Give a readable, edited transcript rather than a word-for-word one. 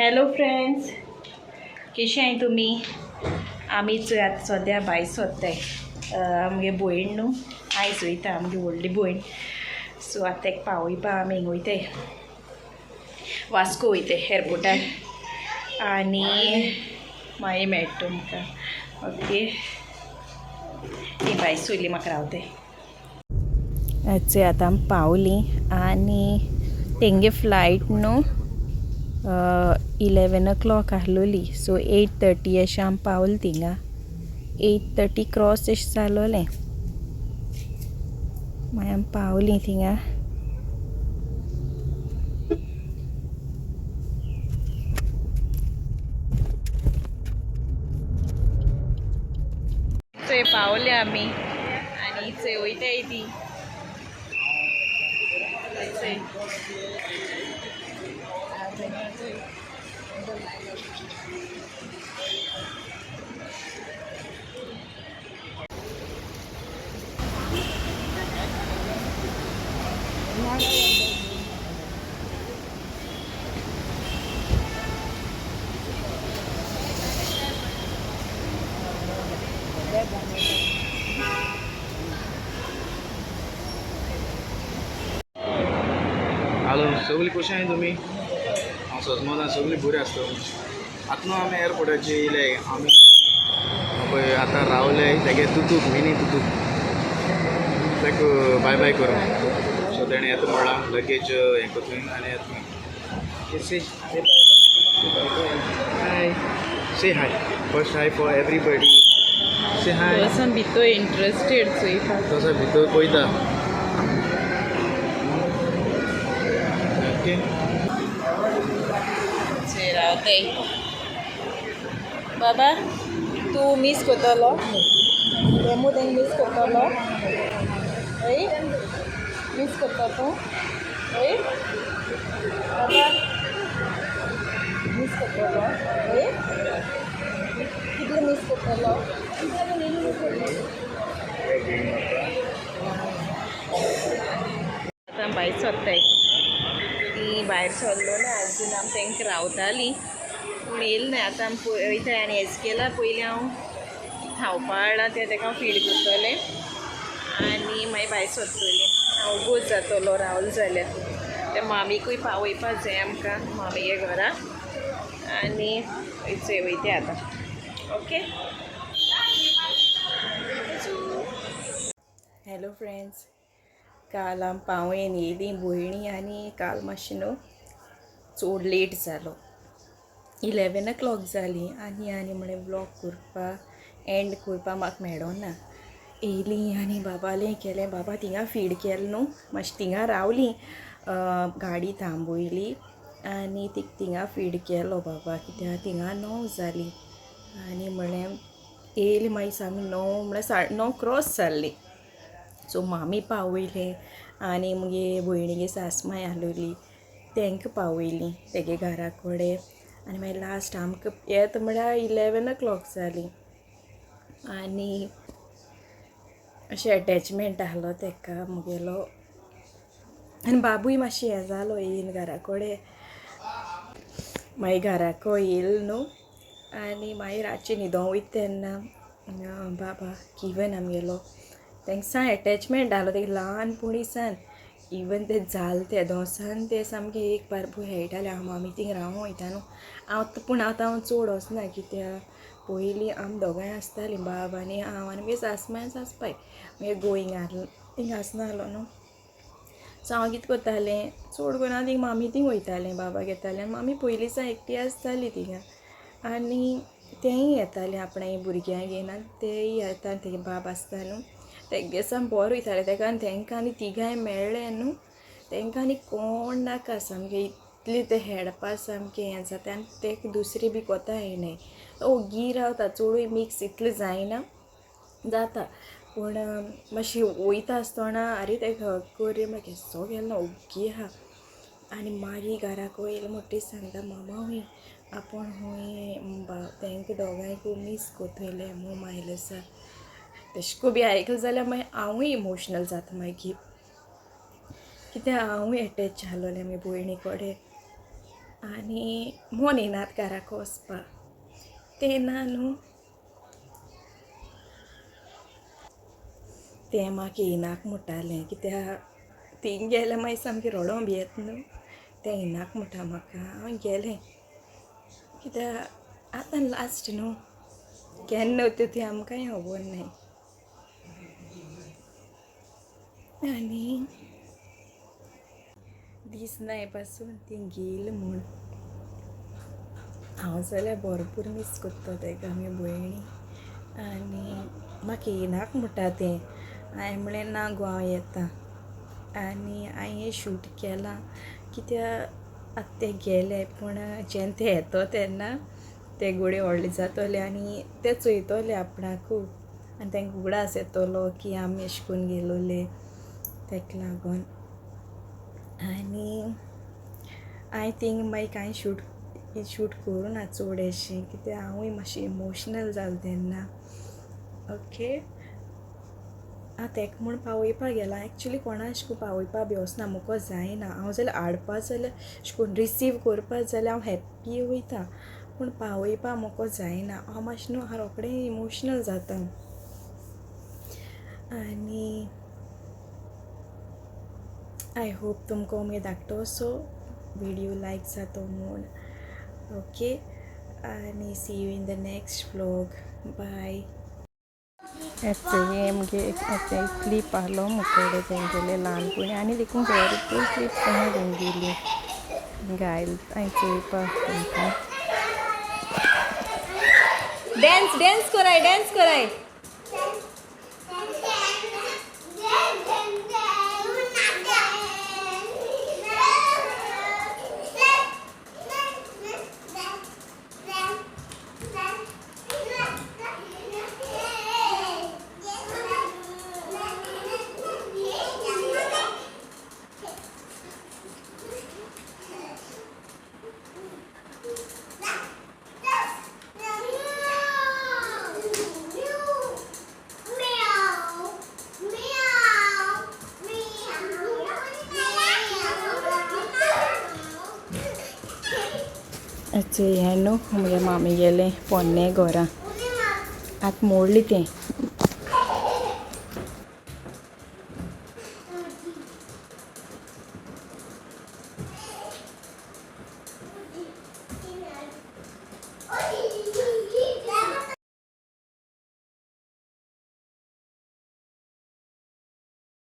Hello friends, कशी आहाय तुमी? आमी चोय आतां सद्या भायर सोदताय. आमगे भयण न्हू आयज वयता, आमगे व्हडली भयण. सो आतां तेका पावयपा आमी हिंग वयताय, वास्को वयताय एअरपोर्टार. आनी मागीर मेळटा तुमकां. ओके, ती भायर सोयली म्हाका रावताय. चोय आतां आमी पावलीं आनी तेंगे फ्लायट न्हू 11 o'clock आहलोली. सो 8:30 अशें आमी पावले थिंगा. 8:30 क्रॉस अशें जालोलें. मागीर आमी पावलीं थिंगा. चोय पावले आमी आनी चोय वयताय ती. चोय हॅलो, सगळीं कशी आहाय तुमी? हांव सजमना सगळीं बरी आसता. आतां न्हू आमी एअरपोर्टाचेर येयले. आमी पळय आतां रावले तेगे तुतूक, मिनी तुतूक, ताका बाय बाय करूं. सो तेणें येता म्हणलां, लगेज हें करतूय आनी येता. Say hi, say hi first, hi for everybody, say hi. तसो भितर इंट्रस्टेड चोयता. तसो भितर पळयता. ओके. चोय रावताय. बाबा, तूं मीस करतलो? रेमो, तेंका मीस करतलो? हय, मीस करता तूं? हय बाबा, मीस करतलो? हय, कितलो मीस करतलो? आतां भायर सोदताय. ती भायर सरलो ना अजून. आमी तांकां रावतालीं पूण येयलें ना. आतां आमी वयताय आनी एजकेला पयलीं हांव खावपा हाडलां तें ताका फीड करतलें आनी मागीर भायर सरतलीं. हांव वोगोत जातलो रावल जाल्यार. ते मामीकूय पावयपा जाय आमकां मामीगे घरा. आनी चोय वयता आतां. ओके. हॅलो फ्रेंड्स, काल आमी पावयन येयलीं भयणी आनी काल मातशें न्हू चड लेट जालो. 11 o'clock जालीं. आनी आनी म्हळें व्लॉग करपा एंड करपा म्हाका मेळोना. येयलीं आनी बाबालें केलें. बाबा थिंगा फीड केलें न्हू, मातशें थिंगा रावलीं, गाडी थांबयली आनी थिंगा फीड केलो बाबा. कित्याक थिंगा 9 जालीं आनी म्हळें येयलीं मागीर सामकी 9 म्हळ्यार 9:30 क्रॉस जाल्लीं. सो मामी पावयलें आनी मुगे भयणीगे सासमाय आहलोली तांकां पावयलीं तेगे घरा कडेन. आनी मागीर लास्ट आमकां येता म्हळ्यार 11 o'clock जालीं. आनी अशें एटॅचमेंट आहलो तेका मुगेलो. आनी बाबूय मातशें हें जालो येयन घरा कडेन. मागीर घराको येयल न्हू आनी मागीर रातचें न्हिदों वयता तेन्ना बाबा किवन आमगेलो तांकां सान एटॅचमेंट आहलो तेका ल्हानपणी सान. इवन तें जालें तें दोसान तें सामकें एक बारबू खेळटालें. हांव मामी थिंग रावों वयता न्हू हांव, पूण आतां हांव चड वचना कित्याक पयलीं आमी दोगांय आसतालीं, बाब आनी हांव आनी मागीर सासमाय सासपाय. मागीर गोयिंग आहलो थिंग आसनासलो न्हू. सो हांव कितें करतालें, चड करून हांव थिंग मामी थिंग वयतालें, बाबा घेतालें आनी मामी पयलीं सावन एकटी आसताली थिंगा. आनी तेंय येतालें आपणागे भुरग्यांक घेवन आनी तेय येता. तेगे बाब आसता न्हू तेगे सान बरो वयतालें तेका. आनी तेंकां आनी तिगांय मेळ्ळें न्हू तेंकां आनी कोण नाका. सामकें इतलें तें हेडपा सामकें हें जाता आनी तेका दुसरी बी कोता येयनाय. ओगी रावता, चडूय मिक्स इतलें जायना जाता पूण मातशें वयता आसतना आरे तेका हग कर रे म्हळ्यार केसो गेलो ना, ओग्गी आहा. आनी मागीर घराक येयलें म्हणटकीर सांगता मामा हूंय आपूण हूंय तेंकां दोगांयकूय मीस कोत्तोयलें मोम आयलें आसा. तेशको बी आयकलें जाल्यार मागीर हांवूय इमोशनल जाता मागीर, कित्याक हांवूय एटॅच जालोलें आमगे भयणी कडेन. आनी मोन येनात घराक वचपाक तें ना न्हू तें म्हाका येनाक म्हणटालें कित्याक तींग गेलें मागीर सामकें रडों बी येता न्हू तें येनाक म्हणटा म्हाका. हांव गेलें कित्याक आतां लास्ट न्हू, केन्ना वता ती आमकांय खबर नाय. आनी दीस नाय पासून ती गेली म्हूण हांव जाल्यार भरपूर मीस करता तेका आमगे भयणी. आनी म्हाका येनाक म्हणटा तें, हांवें म्हणलें ना गो हांव येता. आनी हांवें हें शूट केलां कित्याक आतां ते गेले पूण जेन्ना ते येतो तेन्ना ते घोडे व्हडले जातोले आनी ते चोयतोले आपणाकू आनी तांकां उगडास येतलो की आमी अशें करून गेलोले तेका लागून. आनी हांवें थिंग मागीर कांय शूट शूट करूं ना चड अशें कित्याक हांवूय मातशें इमोशनल जालें तेन्ना. ओके, आं तेका म्हूण पावयपा गेलां. एक्चुली कोणा अशें करून पावयपा बी वचना, मुको जायना. हांव जाल्यार हाडपा जाल्यार अशें करून रिसीव करपा जाल्यार हांव हॅप्पी वयता, पूण पावयपा मुको जायना. हांव मातशें न्हू रोखडें इमोशनल जाता. आनी I hope तुमकां मुगे धाकटोसो विडियो लायक जातो म्हूण. ओके, आनी see you in the next vlog. Bye. हे मुगे क्लिप आहलो मुकोडे तेंगेले ल्हानपणी आनी देखून भरपूर क्लिप्स आहा तेंगेली गायल हांवें चोयपा तुमकां. डॅन्स डॅन्स कराय, डॅन्स कराय. हें न्हू मुगे मामी गेलें पोन्ने घरा, आतां मोडली तें.